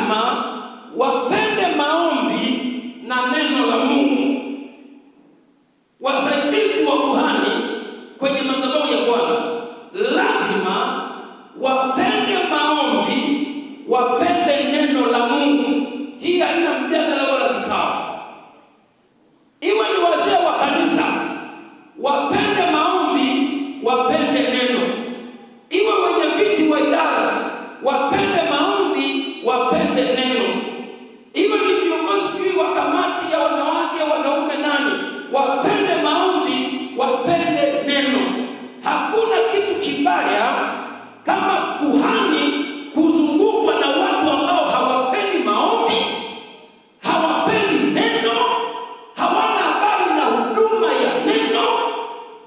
Lazima wapende maombi na neno la Mungu. Wasaidizi wa kuhani kwenye madhabahu ya Bwana lazima wapende maombi, wapende neno la Mungu. Hii haina mjadala wala kikao. Iwe ni wazee wa kanisa, wapende maombi, wapende neno. Iwe wenye viti wa idara, wapende maombi, wapende neno. Iwe ni viongozi wa kamati ya wanawake, wanaume, nani, wapende maombi, wapende neno. Hakuna kitu kibaya kama kuhani kuzungukwa na watu ambao hawapendi maombi, hawapendi neno, hawana habari na huduma ya neno,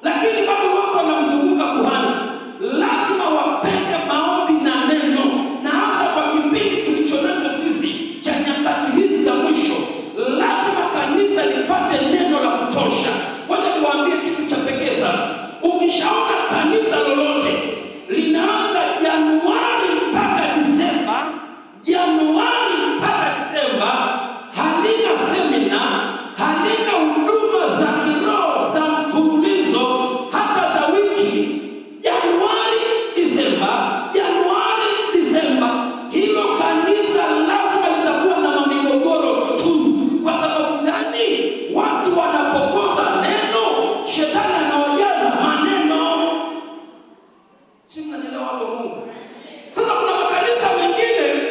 lakini bado wako wanamzunguka kuhani. Lazima wapende maombi na neno, na hasa kwa kipindi tulichonacho sisi cha nyakati hizi za mwisho, lazima kanisa lipate neno la kutosha. Ngoja niwaambie kitu cha pekee sana. Ukishaona kanisa lolote linaanza Januari mpaka Disemba, Januari mpaka Disemba, halina semina, halina huduma za kiroho za mfululizo hata za wiki, Januari Disemba, Januari Disemba, hilo kanisa lazima litakuwa na migogoro tu. Kwa sababu gani? Watu wanapokosa neno, shetani anawajaza maneno. Si mnanielewa hapo Mungu? Sasa kuna makanisa mengine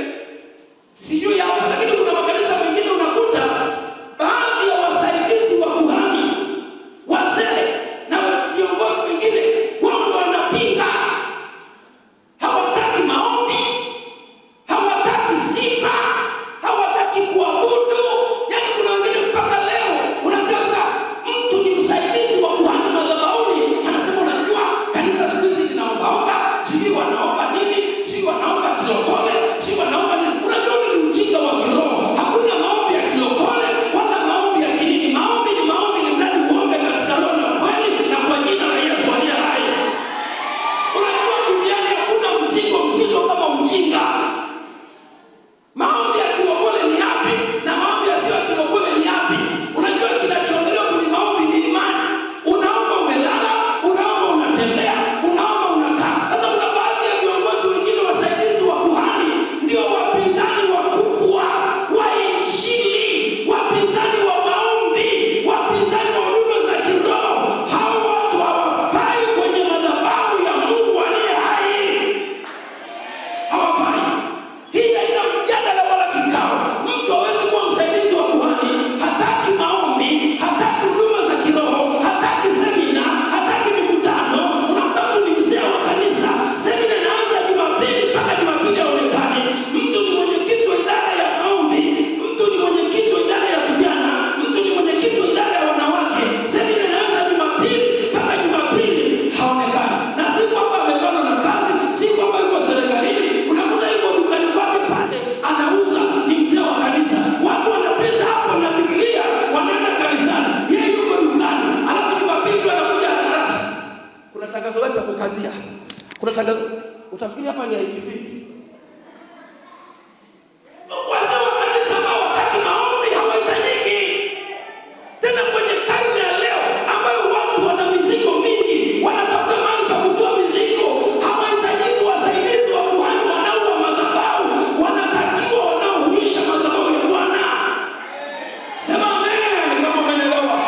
sijui hapa, lakini kuna makanisa mengine unakuta baadhi ya wasaidizi wa kuhani, wazee na viongozi wengine, wao wanapinga, hawataki maombi, hawataki sifa, hawataki kuabudu. Yaani kuna wengine mpaka leo unasema sasa mtu ni msaidizi wa kuhani madhabahuni, anasema unajua kanisa siku hizi linaombaomba, sijui wanaomba nini, sijui wanaomba kilokole, sijui wanaomba nini. Unajua ni ujinga wa kiroho. Hakuna maombi ya kilokole wala maombi ya kinini. Maombi ni maombi, ni mradi uombe katika roho na kweli na kwa jina la Yesu aliye hai. Unajua duniani hakuna mzigo mzito kama ujinga. Maombi ya kilokole ni yapi na maombi yasiyo ya kilokole ni yapi? Unajua kinachoongelewa kwenye maombi ni imani. Unaomba umelala, unaomba unatembea, unaomba unakaa. Sasa kuna baadhi ya viongozi wengine wasaidizi wa kuhani ndio wapinzani wakubwa wa Injili, wapinzani wa maombi, wapinzani wa huduma za kiroho. Hao watu hawafai kwenye madhabahu ya Mungu aliye hai. Hawafai. Hii haina mjadala wala kikao. Mtu hawezi kuwa msaidizi wa kuhani, hataki maombi, hataki huduma za kiroho, hataki semina, hataki mikutano. Unakuta mtu ni mzee wa kanisa, semina inaanza Jumapili mpaka Jumapili haonekani. Mtu ni mwenyekiti wa idara ya maombi, mtu ni mwenyekiti wa idara ya vijana, mtu ni mwenyekiti wa idara ya wanawake. Semina inaanza Jumapili mpaka Jumapili haonekani. Na si kwamba amebanwa na kazi, si kwamba yuko serikalini, unakuta yuko dukani kwake pale anauza, ni mzee wa kanisa. Watu wanapita hapo na Biblia, wanaenda kanisani, yeye yuko dukani, alafu Jumapili ndio anakuja haraka. Kuna tangazo gani la kukazia? Kuna tangazo, utafikiri hapa ni ITV. Wazee wa kanisa ambao hawataki maombi hawahitajiki tena kwenye karne ya leo ambayo watu wana mizigo mingi, wanatafuta mahali pa kutoa mizigo. Hawahitajiki wasaidizi wa kuhani wanaoua madhabahu, wanatakiwa wanaohuisha madhabahu ya Bwana. Sema amen kama umenielewa.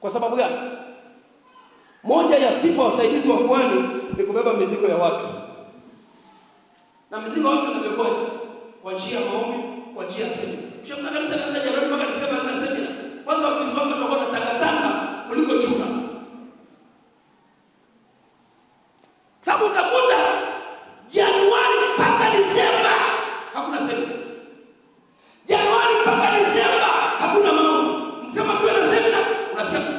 Kwa sababu gani? Moja ya sifa wasaidizi wa kuhani ni kubeba mizigo ya watu. Na mizigo watu inabebwaje? Kwa njia ya maombi, kwa njia ya semina. Kisha kanisa linaanza Januari mpaka Desemba lina semina. Kwanza Wakristo wake watakuwa na takataka kuliko chura. Sababu utakuta Januari mpaka Desemba hakuna semina. Januari mpaka Desemba hakuna maombi. Msema tuwe na semina, unasikia tu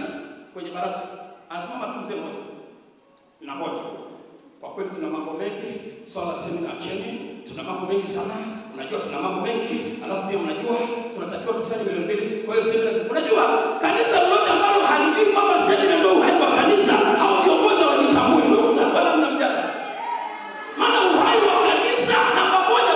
kwenye baraza anasimama tu mzee mmoja na hoja. Kwa kweli tuna mambo mengi, swala semina acheni, tuna mambo mengi sana. Unajua tuna mambo mengi, alafu pia unajua tunatakiwa tukusanye milioni 2. Kwa hiyo semina, unajua kanisa lolote ambalo halijui kwamba semina ndio uhai wa kanisa, hao viongozi hawajitambui, ndio utakuwa namna mjadala. Maana uhai wa kanisa namba moja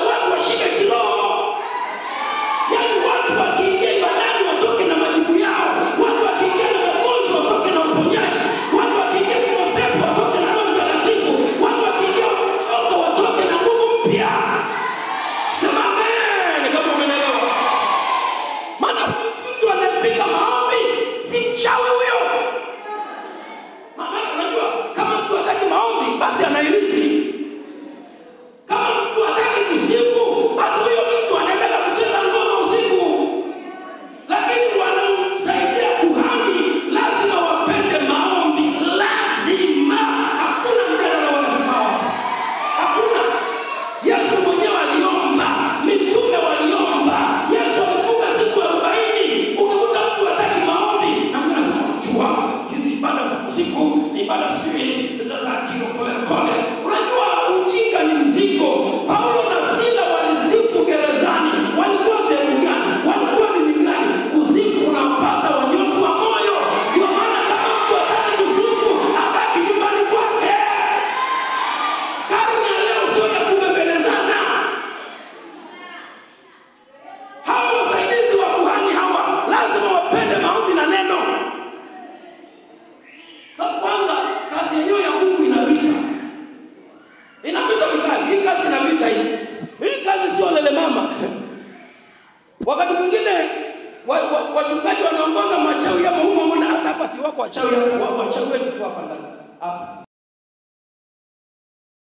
Wachungaji wanaongoza machawi ya humo, mbona hata hapa si wako wachawi hapa, wako wachawi wengi tu hapa ndani. Hapa.